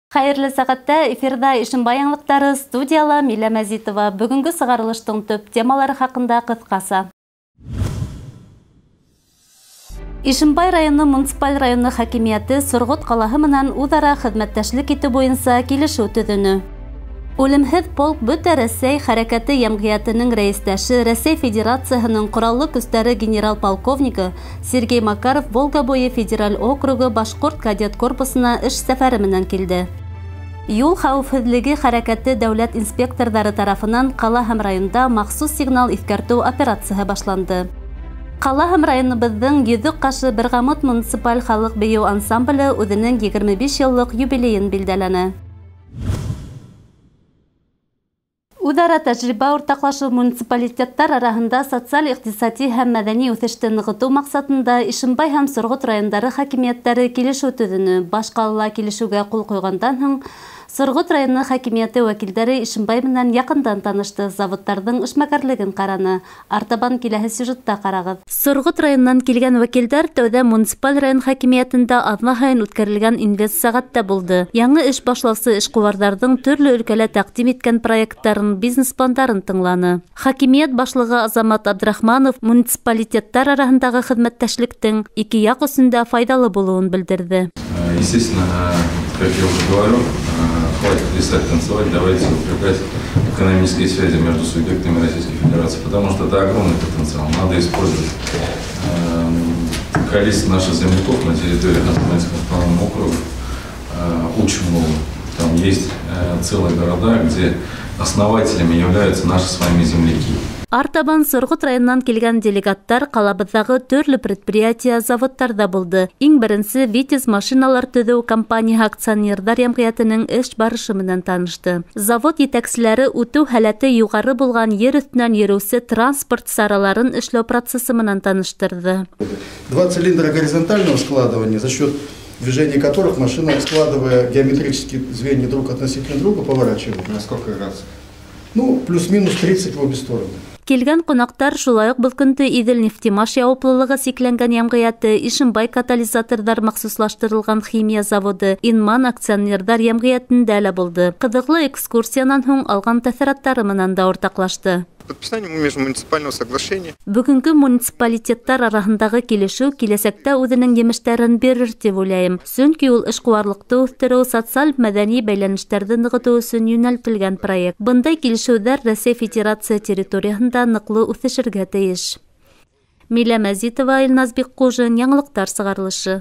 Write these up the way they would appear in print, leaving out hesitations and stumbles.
Хәйерле сәғәттә эфирҙа Ишембай яңылыҡтары, студияла Милә Мәзитова. Бөгөнгө сығарылыштың төп темалары хаҡында ҡыҫҡаса. Ишембай районы муниципаль районы хакимиәте Сорғот ҡалаһы менән үҙ-ара хеҙмәттәшлек итеү буйынса килешеү төҙөнө. Үлемһеҙ полк Бөтә Рәсәй хәрәкәте йәмғиәтенең рәйестәше, Рәсәй Федерацияһының Ҡораллы Көстәре генерал-полковнигы Сергей Макаров Волга буйы федераль округы Башҡорт кадет корпусына эш сәфәре менән килде. Юл хәүефһеҙлеге хәрәкәте дәүләт инспекторҙары тарафынан ҡала һәм районда махсус сигнал иҫкәртеү операцияһы башланды. Ҡала һәм районыбыҙҙың Йөҙөк ҡашы Бергамот муниципаль халыҡ бейеү ансамбле үҙенең 25 йыллыҡ юбилейын билдәләне. Үҙ-ара тәжрибә уртаҡлашыу муниципалитеттар араһында социаль-иҡтисади һәм мәҙәни үҫеште нығытыу маҡсатында Ишембай һәм Сорғот райондары хакимиәттәре килешеү төҙөнө. Баш ҡалала килешеүгә ҡул ҡуйғандан һуң Сорғот районы хакимиәте вәкилдәре Ишембай менән яҡындан танышты, заводтарҙың эшмәкәрлеген ҡараны. Артабан киләһе сюжетта ҡарағыҙ. Сорғот районынан килгән вәкилдәр тәүҙә муниципаль район хакимиәтендә аҙна һайын үткәрелгән инвест сәғәттә булды. Яңы эш башлаусы эшҡыуарҙарҙың төрлө өлкәлә тәҡдим иткән проекттарын, бизнес-пландарын тыңланы. Хакимиәт башлығы Азамат Абдрахманов муниципалитеттар араһындағы хеҙмәттәшлектең ике яҡ өсөн дә файҙалы булыуын белдерҙе. Естественно, как я уже говорю, хватит плясать, танцевать, давайте укреплять экономические связи между субъектами Российской Федерации, потому что это огромный потенциал, надо использовать. Количество наших земляков на территории Ханты-Мансийского автономного округа очень много. Там есть целые города, где основателями являются наши с вами земляки. Артабан Сорғот районынан килгән делегаттар ҡалабыҙҙағы төрлө предприятие, заводтарҙа булды. Иң беренсе Витязь машиналар төҙөү компанияһы акционерҙар йәмғиәтенең эш барышы менән танышты. Завод етәкселәре үтеү һәләте юғары булған ер өҫтөнән йөрөүсе транспорт сараларын эшләү процессы менән таныштырҙы. Два цилиндра горизонтального складывания, за счет движения которых машина, складывая геометрические звенья друг относительно друга, поворачивает. На сколько градусов? Ну, плюс-минус 30 в обе стороны. Килгән ҡунаҡтар шулай уҡ был көндө Иҙел нефтемаш яуаплылығы сикләнгән йәмғиәте, Ишембай катализаторҙар махсуслаштырылған химия заводы, Инман акционерҙар йәмғиәтендә лә булды. Ҡыҙыҡлы экскурсиянан һуң алған тәьҫораттары менән дә уртаҡлашты. Подписание межмуниципального соглашения. Бөгөнгө муниципалитеттар араһындағы килешеү киләсәктә үҙенең емештәрен бирер тип уйлайым. Сөнки ул эшҡыуарлыҡты үҫтереү, социаль-мәҙәни бәйләнештәрҙе нығытыу өсөн йүнәлтелгән проект. Бындай килешеүҙәр Рәсәй Федерация территорияһында ныҡлы үҫешергә тейеш. Милә Мәзитова, Илназ Бикҡужин, яңылыҡтар сығарылышы.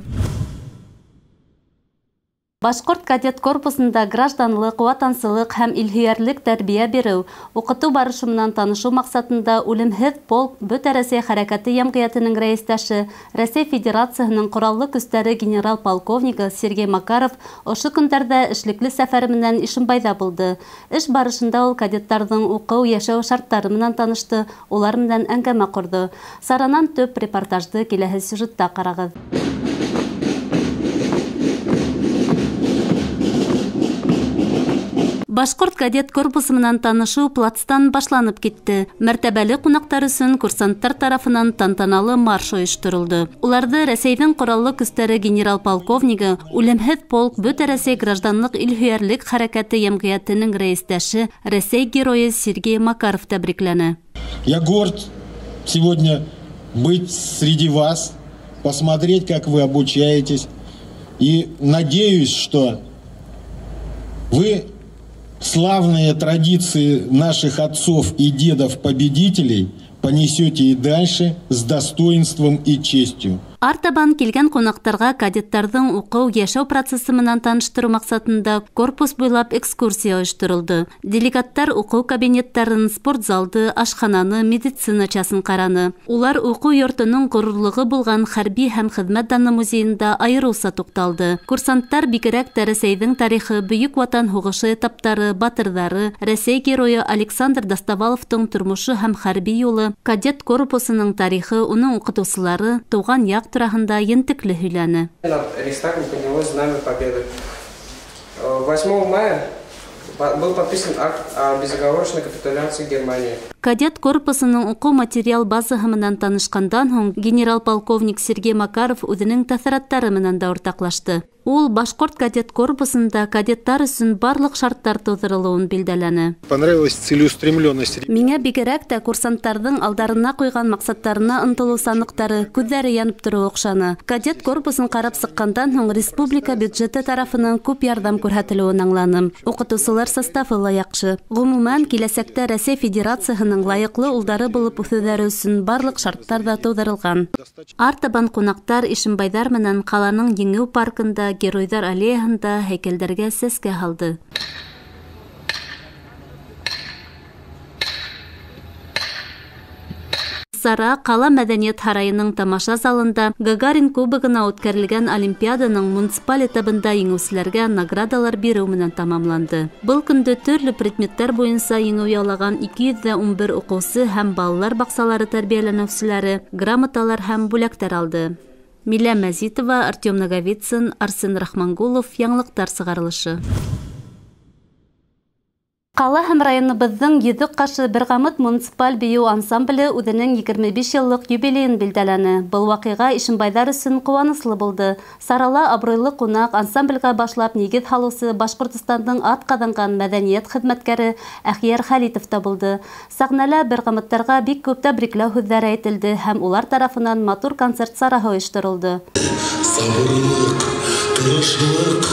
Башҡорт кадет корпусында гражданлыҡ, ватансылыҡ һәм илһөйәрлек тәрбиә биреү, уҡытыу барышы менән танышыу маҡсатында Үлемһеҙ полк Бөтә Рәсәй хәрәкәте йәмғиәтенең рәйестәше, Рәсәй Федерацияһының Ҡораллы Көстәре генерал-полковнигы Сергей Макаров ошо көндәрҙә эшлекле сәфәре менән Ишембайҙа булды. Эш барышында ул кадеттарҙың уҡыу, йәшәү шарттары менән танышты, улар менән әңгәмә ҡорҙо. Саранан төп репортажды киләһе сюжетта ҡарағыҙ. Башҡорт кадет корпусы менән танышыу плацтан башланып китте. Мәртәбәле ҡунаҡтар өсөн курсанттар тарафынан тантаналы марш ойошторолдо. Уларҙы Рәсәйҙең Ҡораллы Көстәре генерал-полковнигы, Үлемһеҙ полк Бөтә Рәсәй гражданлыҡ илһөйәрлек хәрәкәте йәмғиәтенең рәйестәше, Рәсәй геройы Сергей Макаров тәбрикләне. Я горд сегодня быть среди вас, посмотреть, как вы обучаетесь, и надеюсь, что вы славные традиции наших отцов и дедов-победителей понесете и дальше с достоинством и честью. Артабан килгән ҡунаҡтарға кадеттарҙың уҡыу, йәшәү процессы менән таныштырыу маҡсатында корпус буйлап экскурсия ойошторолдо. Делегаттар уҡыу кабинеттарын, спортзалды, ашхананы, медицина часын ҡараны. Улар уҡыу йортоноң ғорурлығы булған хәрби һәм хеҙмәт даны музейында айырыуса туҡталды. Курсанттар бигерәк тә Рәсәйҙең тарихы, Бөйөк Ватан һуғышы этаптары, батырҙары, Рәсәй геройы Александр Достоваловтың тормошо һәм хәрби юлы, кадет корпусының тарихы, уның уҡытыусылары, тыуған яҡ тураһында ентекле һөйләне. Над Рейхстагом поднялось знамя Победы. 8 мая был подписан акт о безоговорочной капитуляции Германии. Кадет корпусының уҡыу материал базаһы менән танышҡандан һуң генерал-полковник Сергей Макаров үҙенең тәьҫораттары менән дә уртаҡлашты. Ул башҡорт кадет корпусында кадеттар өсөн барлыҡ шарттар тыуҙырылыуын билдәләне. Понравилась целеустремленность. Миңә бигерәк тә курсанттарҙың алдарына ҡуйған маҡсаттарына ынтылыусанлыҡтары, күҙҙәре янып тороуы оҡшаны. Кадет корпусын ҡарап сыҡҡандан һуң республика бюджеты тарафынан күп ярҙам күрһәтелеүен аңланым. Уҡытыусылар составы ла яҡшы. Ғөмүмән, киләсәктә Рәсәй Федерацияһының лайыҡлы улдары булып үҫеүҙәре өсөн барлыҡ шарттар ҙа тыуҙырылған. Артабан ҡунаҡтар Ишембайҙар менән ҡаланың Еңеү паркында Геройҙар аллеяһында һәйкәлдәргә сәскә һалды. Сара ҡала мәҙәниәт һарайының тамаша залында Гагарин кубогына үткәрелгән олимпиаданың муниципаль этабында еңеүселәргә наградалар биреү менән тамамланды. Был көндө төрлө предметтар буйынса еңеү яулаған 211 уҡыусы һәм балалар баҡсалары тәрбиәләнеүселәре грамоталар һәм бүләктәр алды. Милә Мәзитова, Артем Наговицын, Арсен Рахмангулов, яңылыҡтар сығарылышы. Ҡала һәм районыбыҙҙың йөҙөк ҡашы Бергамыт муниципаль бейеү ансамбле үҙенең 25 йыллыҡ юбилейын билдәләне. Был ваҡиға ишембайҙар өсөн ҡыуаныслы булды. Сарала абруйлы ҡунаҡ ансамблгә башлап нигеҙ һалыусы Башҡортостандың ат ҡаҙанған мәҙәниәт хеҙмәткәре Әхйәр Хәлитов та булды. Сәхнәлә бергамыттарға бик күп тәбрикләү һүҙҙәре әйтелде һәм улар тарафынан матур концерт сараһы ойошторолдо. Сабырлыҡ, тырышлыҡ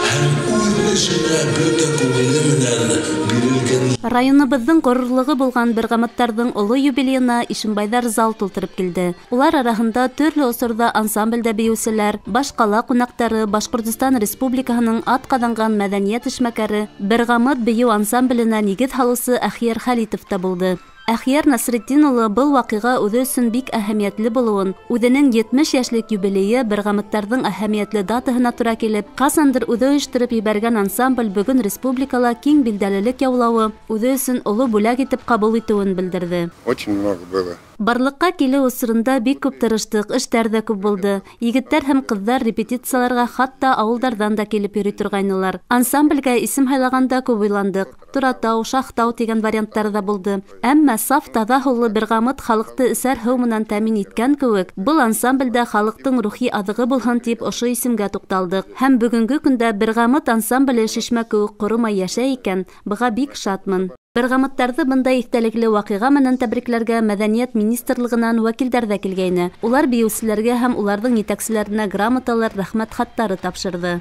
һәм үҙ эшенә бөтә күңеле менән бирелгән. Районыбыҙҙың ғорурлығы булған бергамыттарҙың оло юбилейына ишембайҙар зал тултырып килде. Улар араһында төрлө осорҙа ансамблдә бейеүселәр, баш ҡала ҡунаҡтары, Башҡортостан Республикаһының ат ҡаҙанған мәҙәниәт эшмәкәре, Бергамыт бейеү ансамбленә нигеҙ һалыусы Әхйәр Хәлитов та булды. Әхйәр Насретдин улы был ваҡиға үҙе өсөн бик әһәмиәтле булыуын, үҙенең 70 йәшлек юбилейы бергамыттарҙың әһәмиәтле датаһына тура килеп, ҡасандыр үҙе ойоштороп ебәргән ансамбль бөгөн республикала киң билдәлелек яулауы үҙе өсөн оло бүләк итеп ҡабул итеүен белдерҙе. Очень много было. Барлыҡҡа килеү осоронда бик күп тырыштыҡ, эштәр ҙә күп булды. Егеттәр һәм ҡыҙҙар репетицияларға хатта ауылдарҙан да килеп йөрөй торғайнылар. Ансамблгә исем һайлағанда күп уйландыҡ. Торатау, Шахтау тигән варианттар ҙа булды. Әммә саф таҙа һыулы Бергамыт халыҡты эсәр һыу менән тәьмин иткән кеүек, был ансамблдә халыҡтың рухи аҙығы булһын тип ошо исемгә туҡталдыҡ. Һәм бөгөнгө көндә Бергамыт ансамбле шишмә кеүек ҡоромай йәшәй икән, быға бик шатмын. Бергамыттарҙы бындай иҫтәлекле ваҡиға менән тәбрикләргә мәҙәниәт министрлығынан вәкилдәр ҙә килгәйне. Улар бейеүселәргә һәм уларҙың етәкселәренә грамоталар, рәхмәт хаттары тапшырҙы.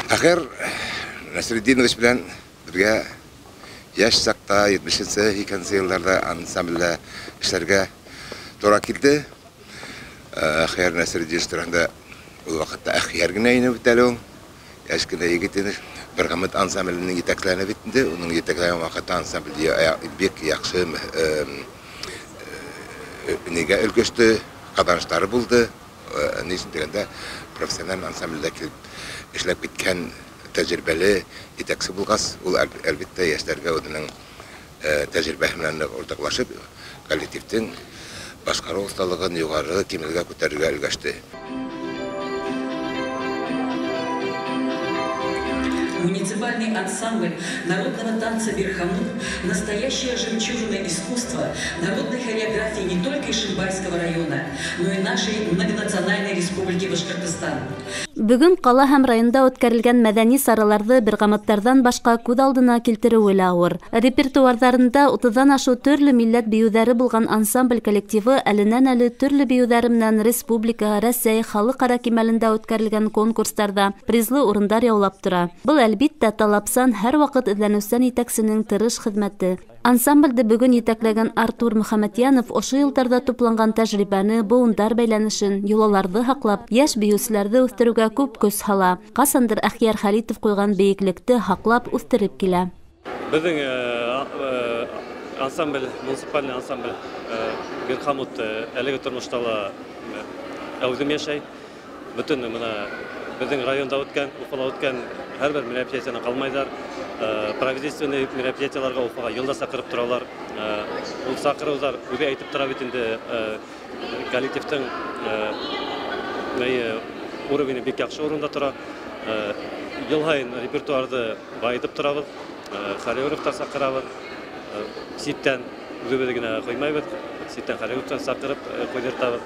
Әхйәр Насретдинович белән бергә йәш саҡта 70-нсе йылдарҙа ансамблдә эшләргә тура килде. Әхйәр Насретдинович тураһында ул ваҡытта Әхйәр генә ине бит әле ул. Йәш кенә егет ине. Бергамыт ансамбленең етәкләне бит инде. Уның етәкләгән ваҡытта ансамбль бик яҡшы нигә өлгәште, ҡаҙаныштары булды. Ни өсөн тигәндә, профессиональ ансамблдә килеп эшләп киткән тәжрибәле етәксе булғас, ул әлбиттә йәштәргә үҙенең тәжрибәһе менән уртаҡлашып, коллективтың башҡарыу оҫталығын юғары кимәлгә күтәрергә өлгәште. Муниципальный ансамбль народного танца «Берхамут» – настоящая жемчужина искусства народной хореографии не только Ишимбайского района, но и нашей многонациональной республики Башкортостан. Бөгөн ҡала һәм районда үткәрелгән мәҙәни сараларҙы бергамыттарҙан башҡа күҙ алдына килтереүе лә ауыр. Репертуарҙарында 30-ҙан ашыу төрлө милләт бейеүҙәре булған ансамбль коллективы әленән-әле төрлө бейеүҙәре менән республика, Рәсәй, халыҡ-ара кимәлендә үткәрелгән конкурстарҙа призлы урындар яулап тора. Был әлбиттә талапсан, һәр ваҡыт эҙләнеүсән етәксенең тырыш хеҙмәте. Ансамблде бөгөн етәкләгән Артур Мөхәммәтйәнов ошо йылдарҙа тупланған тәжрибәне, быуындар бәйләнешен, йолаларҙы һаҡлап, йәш бейеүселәрҙе үҫтереүгә күп көс һала. Ҡасандыр Әхйәр Хәлитов ҡуйған бейеклекте һаҡлап үҫтереп килә. Беҙҙең ансамбль, муниципальный ансамбль Берхамут әлеге тормошта ла әүҙем йәшәй. Бөтөн мына беҙҙең районда үткән, Уфала үткән һәр бер мероприятиянан ҡалмайҙар. Правительственный мероприятияларға Уфаға йылда саҡырып торалар. Ул саҡырыуҙар үҙе әйтеп тора бит инде, коллективтың Уровене бик яҡшы урында тора. Йыл һайын репертуарҙы байытып торабыҙ, хореографтар саҡырабыҙ. Ситтән үҙебеҙ генә ҡуймайбыҙ, ситтән хореографтар саҡырып ҡуйҙыртабыҙ.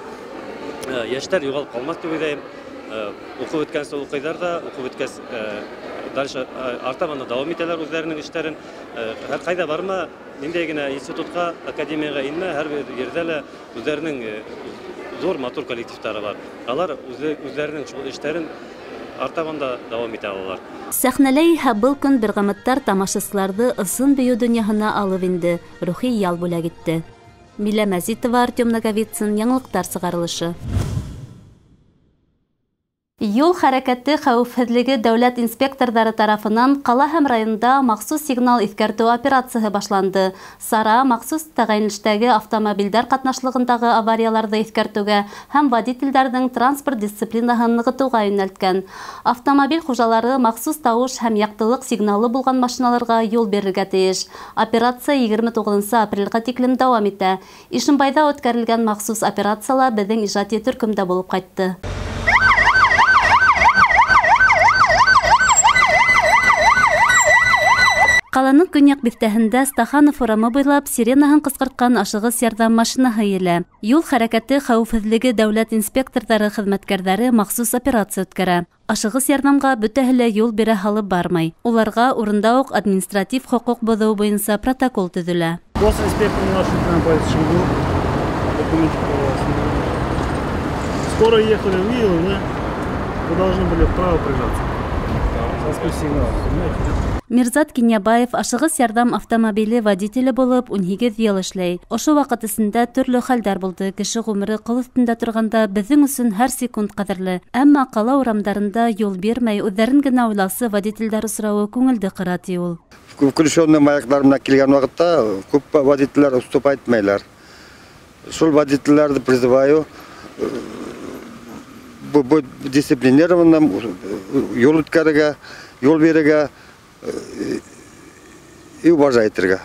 Йәштәр юғалып ҡалмаҫ тип уйлайым. Уҡып бөткәнсе уҡыйҙар ҙа, уҡып бөткәс дальше артабан да дауам итәләр үҙҙәренең эштәрен. Һәр ҡайҙа барма, ниндәй генә институтҡа, академияға инмә, һәр бер ерҙә лә үҙҙәренең ҙур матур коллективтары бар. Алар үҙҙәренең шул эштәрен артабан да дауам итә алалар. Сәхнәлә иһә был көн бергамыттар тамашасыларҙы ысын бейеү донъяһына алып инде, рухи ял бүләк итте. Милә Мәзитова, Артем Наговицын, яңылыҡтар сығарылышы. Юл хәрәкәте хәүефһеҙлеге дәүләт инспекторҙары тарафынан ҡала һәм районда махсус сигнал иҫкәртеү операцияһы башланды. Сара махсус тәғәйенлештәге автомобилдәр ҡатнашлығындағы аварияларҙы иҫкәртеүгә һәм водителдәрҙең транспорт дисциплинаһын нығытыуға йүнәлткән. Автомобиль хужалары махсус тауыш һәм яҡтылыҡ сигналы булған машиналарға юл бирергә тейеш. Операция 29 апрелгә тиклем дауам итә. Ишембайҙа үткәрелгән махсус операцияла беҙҙең ижади төркөмдә булып ҡайтты. Ҡаланың көньяҡ биҫтәһендә Стаханов урамы буйлап сиренаһын ҡысҡыртҡан ашығыс ярҙам машинаһы елә. Юл хәрәкәте хәүефһеҙлеге дәүләт инспекторҙары хеҙмәткәрҙәре махсус операция үткәрә. Ашығыс ярҙамға бөтәһе лә юл бирә һалып бармай. Уларға урында уҡ административ хоҡуҡ боҙоу буйынса протокол төҙөлә. Скоро ехали, увидел, да? Вы должны были вправо прижаться. Сигнал, понимаете? Мирзат Кинябаев ашығыс ярҙам автомобиле водителе булып 18 йыл эшләй. Ошо ваҡыт эсендә төрлө хәлдәр булды. Кеше ғүмере ҡыл өҫтөндә торғанда беҙҙең өсөн һәр секунд ҡәҙерле. Әммә ҡала урамдарында юл бирмәй, үҙҙәрен генә уйлаусы водителдәр осрауы күңелде ҡыра, ти ул. Включенный маяктар менән килгән ваҡытта күп водителдәр уступать итмәйләр. Шул водителдәрҙе призываю быть дисциплинированным, юл үткәрергә, юл бирергә и уважать итергә.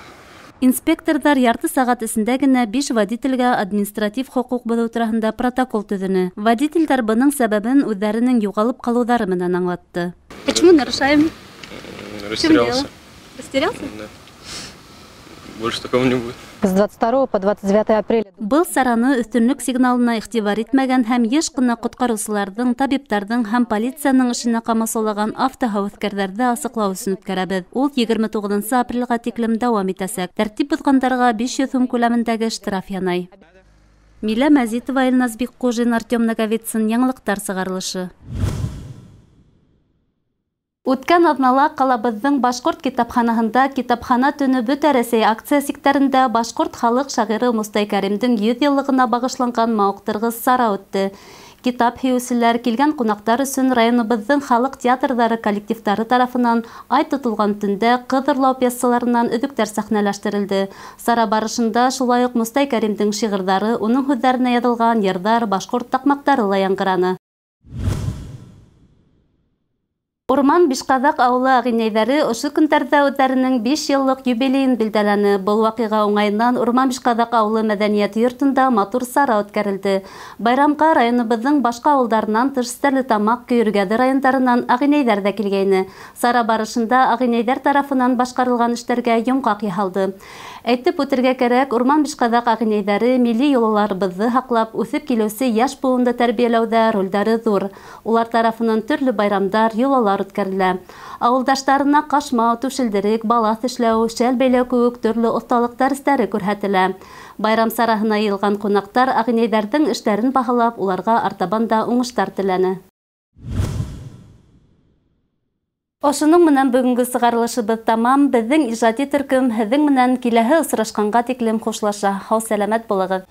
Инспекторҙар ярты сәғәт эсендә генә 5 водителгә административ хоҡуҡ боҙоу тураһында протокол төҙөнө. Водителдәр бының сәбәбен үҙҙәренең юғалып ҡалыуҙары менән аңлатты. Почему нарушаем? Растерялся. Растерялся? Да. Больше такого не будет. С 22 по 29 апреля. Был сараны өҫтөнлөк сигналына иғтибар итмәгән һәм йыш ҡына ҡотҡарыусыларҙың, табиптарҙың һәм полицияның эшенә ҡамасаулаған автоһәүәҫкәрҙәрҙе асыҡлау өсөн үткәрәбеҙ. Ул 29 апрелгә тиклем дауам итәсәк. Тәртип боҙғандарға 500 һум күләмендәге штраф янай. Милә Мәзитова, Илназ Бикҡужин, Артем Наговицын, яңылыҡтар сығарылышы. Үткән аҙнала ҡалабыҙҙың башҡорт китапханаһында «Китапхана төнө бөтә Рәсәй» акция сиктәрендә башҡорт халыҡ шағиры Мостай Кәримдең 100 йыллығына бағышланған мауыҡтырғыс сара үтте. Китап һөйөүселәр, килгән ҡунаҡтар өсөн районыбыҙҙың халыҡ театрҙары коллективтары тарафынан ай тотолған төндә ҡыҙ урлау пьесаларынан өҙөктәр сәхнәләштерелде. Сара барышында шулай уҡ Мостай Кәримдең шиғырҙары, уның һүҙҙәренә яҙылған йырҙар, башҡорт таҡмаҡтары ла яңғыраны. Урман Бишҡаҙаҡ ауылы ағинәйҙәре ошо көндәрҙә үҙҙәренең 5 йыллыҡ юбилейын билдәләне. Был ваҡиға уңайынан Урман Бишҡаҙаҡ ауылы мәҙәниәт йортонда матур сара үткәрелде. Байрамға районыбыҙҙың башҡа ауылдарынан тыш Стәрлетамаҡ, Көйөргәҙе райондарынан ағинәйҙәр ҙә килгәйне. Сара барышында ағинәйҙәр тарафынан башҡарылған эштәргә йомғаҡ яһалды. Әйтеп үтергә кәрәк, Урман Бишҡаҙаҡ ағинәйҙәре милли йолаларыбыҙҙы һаҡлап, үҫеп килеүсе йәш быуынды тәрбиәләүҙә ролдәре ҙур. Улар тарафынан төрлө байрамдар, йолалар үткәрелә. Ауылдаштарына ҡашмау, түшелдерек, балаҫ эшләү, шәл бәйләү кеүек төрлө оҫталыҡ дәрестәре күрһәтелә. Байрам сараһына йыйылған ҡунаҡтар ағинәйҙәрҙең эштәрен баһалап, уларға артабан да уңыштар теләне. Ошоноң менән бөгөнгө сығарылышыбыҙ тамам. Беҙҙең ижади төркөм һеҙҙең менән киләһе осрашҡанға тиклем хушлаша. Һау-сәләмәт булығыҙ.